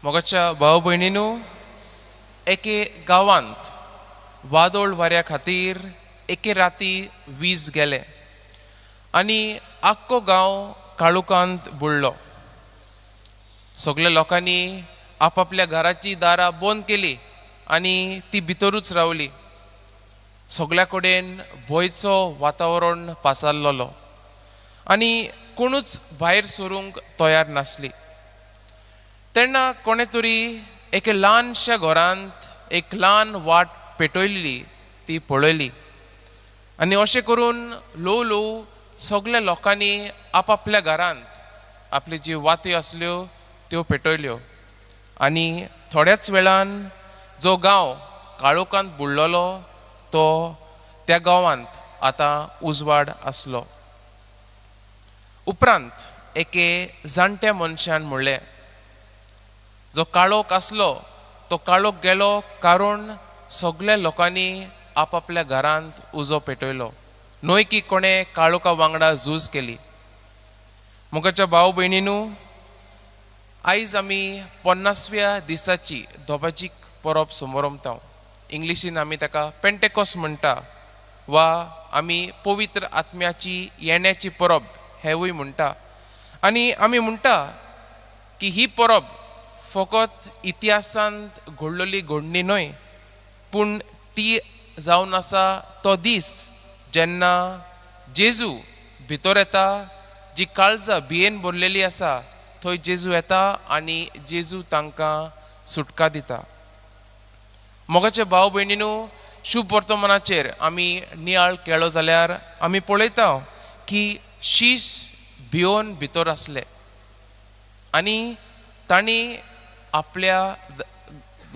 मोगाच्या भाव भयणीनू, एके गांवांत वादळ वाऱ्या खातीर एके राती वीज गेले आनी आख्खो गांव काळोखांत बुडलो. सगल्या लोकांनी आपापल्या घराची दारां बंद केली आनी ती भितरूच रावली. सगल्या कडेन भंयचो वातावरण पासारलेलो आनी कोणूच भायर सरूंक तयार नासली. तेन्ना कोणें तरी एके ल्हानश्या घरांत एक ल्हान वाट पेटयल्ली ती पळयली आनी अशें करून ल्हव ल्हव सगल्या लोकांनी आपापल्या घरांत आपली जी वाती आसल्यो त्यो पेटयल्यो आनी थोड्याच वेळान जो गांव काळोखांत बुडलेलो तो त्या गांवांत आतां उजवाड आसलो. उपरांत एके जाणट्या मनशान म्हणलें, जो काळोख आसलो तो काळोख गेलो कारण सगल्या लोकांनी आपापल्या घरांत उजो पेटयलो, न्हय की कोणें काळोखा वांगडा झूज केली. मोगाच्या भाव भयणीनू, आयज आमी 50व्या दिसाची दबाजीक परब समरमता. इंग्लिशीन आमी ताका पेंटेकॉस म्हणटा वा आमी पवित्र आत्म्याची येण्याची परब हेवूय म्हणटा. आनी आमी म्हणटा की ही परब फकत इतिहासांत घडलेली घडणी न्हय, पूण ती जावन आसा तो दीस जेन्ना जेजू भितर येता. जी काळजां भियेन भरलेली आसा थंय जेजू येता आनी जेजू तांकां सुटका दिता. मोगाचे भाव भयणीनू, शुभ वर्तमानाचेर आमी नियाळ केलो जाल्यार आमी पळयता की शीस भियोन भितर आसले आनी तांणी आपल्या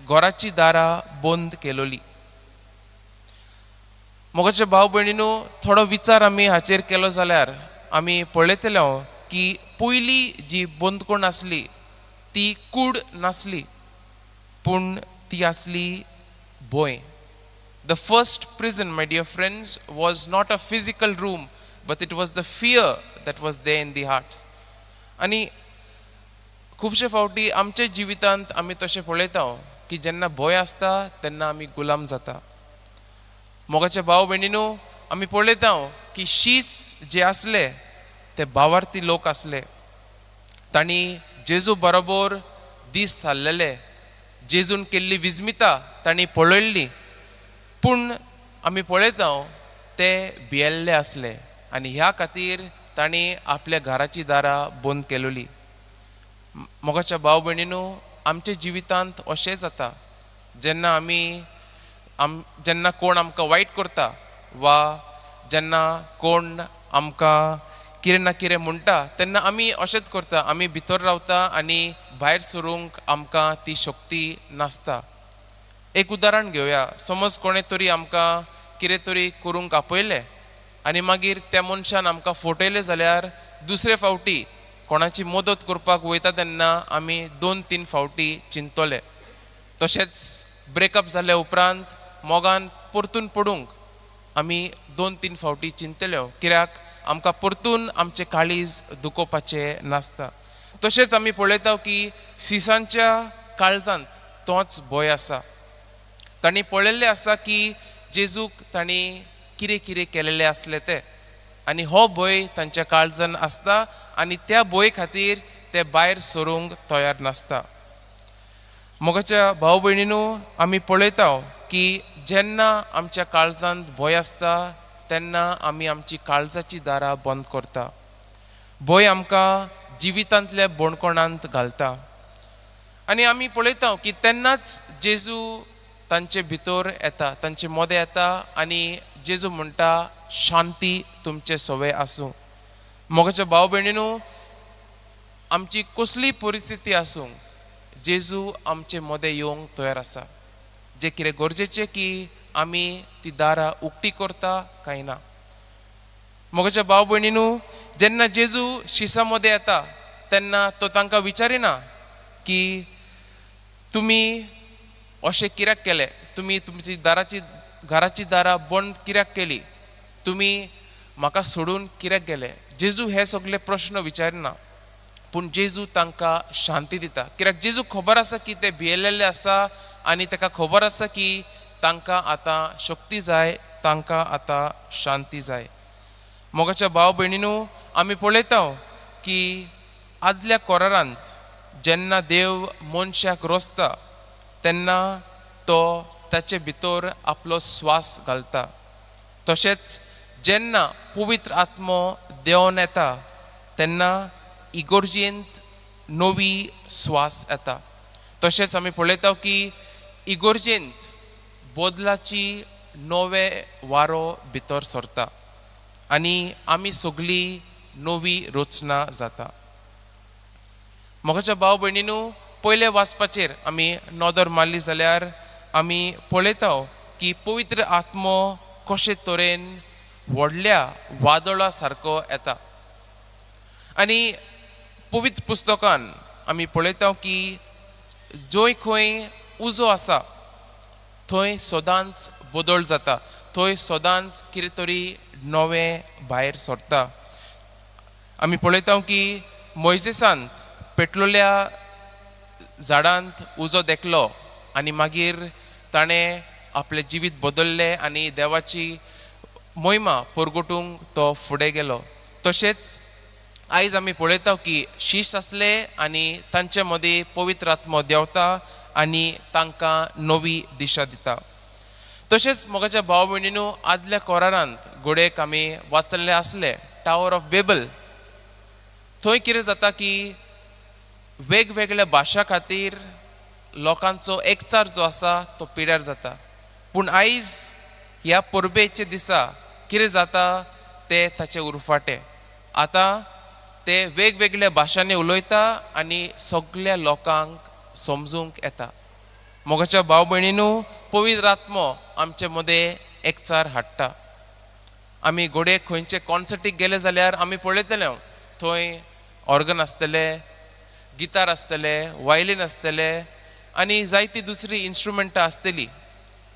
घराची दारां बंद केलोली. मोगाचे भाव भयणीनू, थोडो विचार आमी हाचेर केलो जाल्यार आमी पळयतले की पयली जी बंदखण आसली ती कूड नासली, पूण ती आसली भंय. The first prison, my dear friends, was not a physical room, but it was the fear that was there in the hearts. आनी खुबशे फावटी आमच्या जिवितांत आमी तशें पळयता की जेन्ना भंय आसता तेन्ना आमी गुलाम जाता. मोगाचे भाव भयणीनू, आमी पळयता की शीस जे आसले ते भावार्थी लोक आसले. तांणी जेजू बरोबर दीस सारलेले, जेजून केल्ली विस्मिता तांणी पळयल्ली, पूण आमी पळयता ते भियेल्ले आसले आनी ह्या खातीर तांणी आपल्या घराची दारां बंद केलोली. मोगाच्या भाव भयणीनू, आमच्या जिवितांत अशें जाता, जेन्ना आमी आम जेन्ना कोण आमकां वायट करता वा जेन्ना कोण आमकां कितें ना कितें म्हणटा तेन्ना आमी अशेंच करता, आमी भितर रावता आनी भायर सरूंक आमकां ती शक्ती नासता. एक उदाहरण घेवया. समज कोणें तरी आमकां कितें तरी करूंक आपयलें आनी मागीर त्या मनशान आमकां फटयलें जाल्यार दुसरे फावटी कोणाची मदत करपाक वयता तेन्ना आमी दोन तीन फावटी चिंततले. तशेंच ब्रेकअप जाल्या उपरांत मोगान परतून पडूंक आमी दोन तीन फावटी चिंतल्यो, कित्याक आमकां परतून आमचें काळीज दुखोवपाचें नासता. तशेंच आमी पळयता की शिसांच्या काळजांत तोच भंय आसा. तांणी पळयल्लें आसा की जेजूक तांणी कितें कितें केलेलें आसलें तें आनी हो भंय तांच्या काळजान आसता आनी त्या भंय खातीर ते भायर सरूंक तयार नासता. मोगाच्या भाव भयणीनू, आमी पळयता की जेन्ना आमच्या काळजांत भंय आसता तेन्ना आमी आमची काळजाची दारां बंद करता. भंय आमकां जिवितांतल्या बणकोणांत घालता आनी आमी पळयता की तेन्नाच जेजू तांचे भितर येता, तांचे मदें येता आनी जेजू म्हणटा, "शांती तुमचे सवे आसूं." मोगाच्या भाव भयणीनू, आमची कसली परिस्थिती आसूं, जेजू आमचे मदें येवंक तयार आसा. जे कितें गरजेचें की आमी ती दारां उक्ती करता काय ना. मोगाच्या भाव भयणीनू, जेन्ना जेजू शिसा मदें येता तेन्ना तो तांकां विचारिना की तुमी अशें कित्याक केलें, तुमी तुमची दाराची घराची दारां बंद कित्याक केली, तुमी म्हाका सोडून कित्याक गेले. जेजू हे सगळे प्रश्न विचारिना. पूण जेजू तांकां शांती दिता, कित्याक जेजू खबर आसा की ते भियेल्ले आसा आनी ताका खबर आसा की तांकां आतां शक्ती जाय, तांकां आतां शांती जाय। मोगाच्या भाव भयणीनू, आमी पळयता की आदल्या कोरारांत जेन्ना देव मनशाक रोसता तेन्ना तो ताचे भितर आपलो स्वास घालता। तशेंच जेन्ना पवित्र आत्मो देंवन येता तेन्ना इगोर्जेंत नवी स्वास येता। तशेंच आमी पळयता की इगोर्जेंत बदलाची नवे वारो भितर सरता आनी आमी सगळी नवी रचना जाता। मोगाच्या भाव भयणीनू, पयले वाचपाचेर आमी नदर मारली जाल्यार आमी पळयता की पवित्र आत्मो कशे तरेन व्हडल्या वादळा सारको येता आनी पवित्र पुस्तकान आमी पळयता की जंय खंय उजो आसा थंय सदांच बदल जाता, थंय सदांच कितें तरी नवें भायर सरता। आमी पळयता की मोयजेसांत पेटलोल्या झाडांत उजो देखलो आनी मागीर ताणें आपलें जिवीत बदललें आनी देवाची मोहिमा परगटूंक तो फुडें गेलो। तशेंच आयज आमी पळयता की शीश आसले आनी तांचे मदीं पवित्र आत्मो देंवता आनी तांकां नवी दिशा दिता। तशेंच मोगाच्या भाव भयणीनू, आदल्या कोरारांत घोडेक आमी वाचल्ले आसले टावर ऑफ बेबल, थंय कितें जाता की वेगवेगळ्या भाशा खातीर लोकांचो एकचार जो आसा तो पिड्यार जाता। पूण आयज ह्या परबेच्या दिसा कितें जाता ते ताचे उरफाटें, आतां ते वेगवेगळ्या भाशांनी उलयता आनी सगल्या लोकांक समजूंक येता। मोगाच्या भाव भयणीनू, पवित्र आत्मो आमचे मदें एकचार हाडटा। आमी घोडये खंयचे कॉन्सर्टीक गेले जाल्यार आमी पळयतले थंय ऑर्गन आसतले, गिटार आसतले, वायलीन आसतले आनी जायती दुसरी इन्स्ट्रुमेंटां आसतली।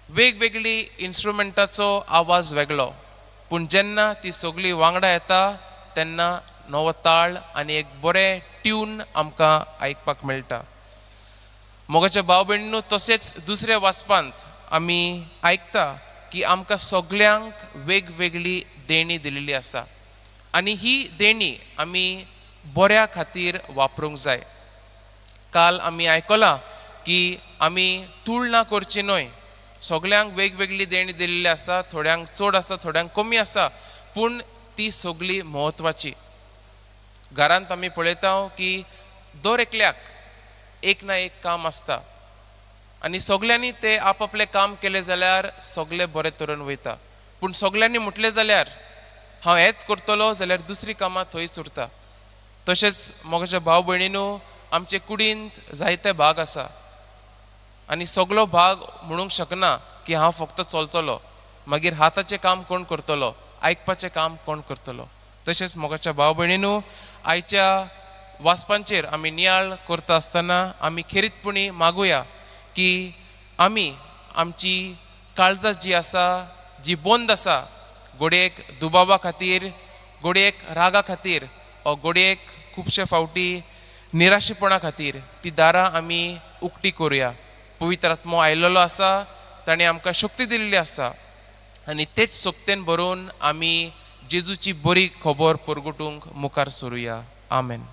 वेगवेगळी इन्स्ट्रुमेंटाचो आवाज वेगळो, पूण जेन्ना ती सगळी वांगडा येता तेन्ना नवो ताळ आनी एक बरें ट्यून आमकां आयकपाक मेळटा। मोगाच्या भाव भयणीनू, तशेंच दुसऱ्या वाचपांत आमी आयकता की आमकां सगल्यांक वेगवेगळी देणी दिलेली आसा आनी ही देणी आमी बऱ्या खातीर वापरूंक जाय। काल आमी आयकलां की आमी तुळना करची न्हय, सगल्यांक वेगवेगळी देणी दिलेली आसा, थोड्यांक चड आसा, थोड्यांक कमी आसा, पूण ती सगळी म्हत्वाची। घरांत आमी पळयता की दर एकल्याक एक ना एक काम आसता आनी सगल्यांनी ते आपआपलें काम केलें जाल्यार सगळें बरें तरेन वयता, पूण सगल्यांनी म्हटलें जाल्यार हांव हेंच करतलो जाल्यार दुसरी कामां थंयच उरता। तशेंच मोगाच्या भाव भयणीनू, आमचे कुडींत जायते भाग आसा आनी सगलो भाग म्हणूंक शकना की हांव फक्त चलतलो, मागीर हाताचें काम कोण करतलो, आयकपाचें काम कोण करतलो। तशेंच मोगाच्या भाव भयणीनू, आयच्या वाचपांचेर आमी नियाळ करता आसतना आमी खेरीतपणी मागुया की आमी आमची काळजां जी आसा, जी बंद आसा, घोडयेक दुबावा खातीर, घोडयेक रागा खातीर, घोडयेक खुबशे फावटी निराशेपणा खातीर, ती दारां आमी उक्ती करुया। पवित्र आत्मो आयलेलो आसा, ताणें आमकां शक्ती दिल्ली आसा आनी तेच शक्तेन भरून आमी जेजूची बरी खबर परगटूंक मुखार सरुया। आमेन।